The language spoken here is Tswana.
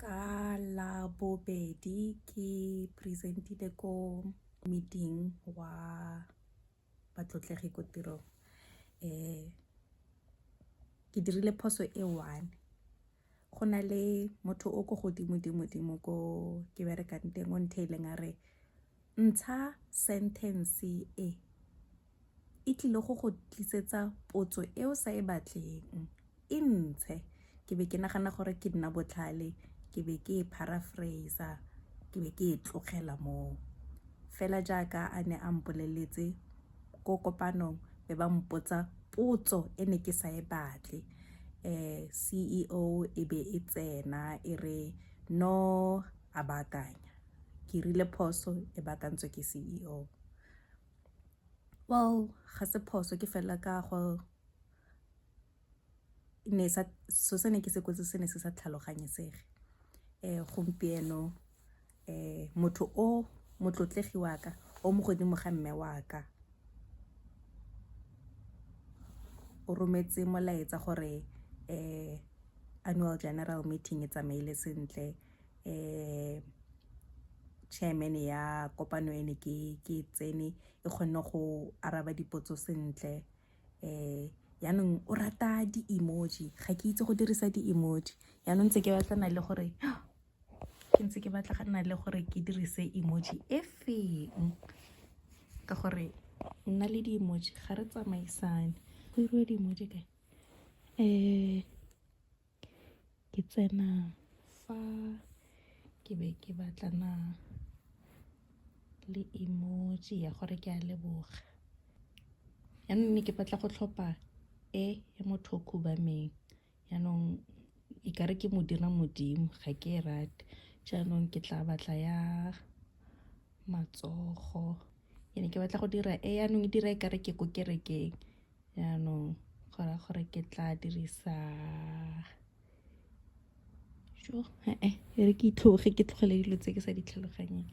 Ka Labobedi ke present-ile ko meeting wa batlotlegi ko tirong. Ke dirile phoso e one. Go na le motho o ko godimo-dimo-dimo ko ke berekang teng, o ntheileng a re, "Ntsha sentence e, e tlile go go tlisetsa potso e o sa e batleng, e ntshe." Ke be ke nagana gore ke nna botlhale, ke be ke e paraphrase, ke be ke e tlogela moo fela jaaka a ne a mpoleletse. Ko kopanong be ba mpotsa potso e ne ke sa e batle. CEO e be e tsena e re, "No, a baakanya." Ke rile phoso e baakantswe ke CEO. Well, ga se phoso, ke fela ka go ne sa so se ne ke se kwetse se ne se sa tlhaloganyesege. Gompieno motho o motlotlegi wa ka o mo godimo ga mme wa ka o rometse molaetsa gore annual general meeting e tsamaile sentle, chairman ya kopano ene ke tsene e kgonne go araba dipotso sentle. Yaanong o rata di-emoji, ga ke itse go dirisa di-emoji. Yaanong ntse ke batlana le gore ke ntse ke batlana le gore ke dirise emoji e feng, ka gore nna le di-emoji ga re tsamaisane. Go iriwa di-emoji kae? Ke tsena fa ke be ke batlana le emoji ya gore ke a leboga. Yaanong ne ke batla go tlhopha e ya motho o khubameng, yaanong e kare ke mo dira modimo, ga ke e rate. Jaanong ke tla batla ya matsogo. Ke ne ke batla go dira e, yaanong e dira e kare ke ko kerekeng. Yaanong go raya gore ke tla dirisa jo e re ke itlhoge, ke tlogele dilo tse ke sa di tlhaloganyeng.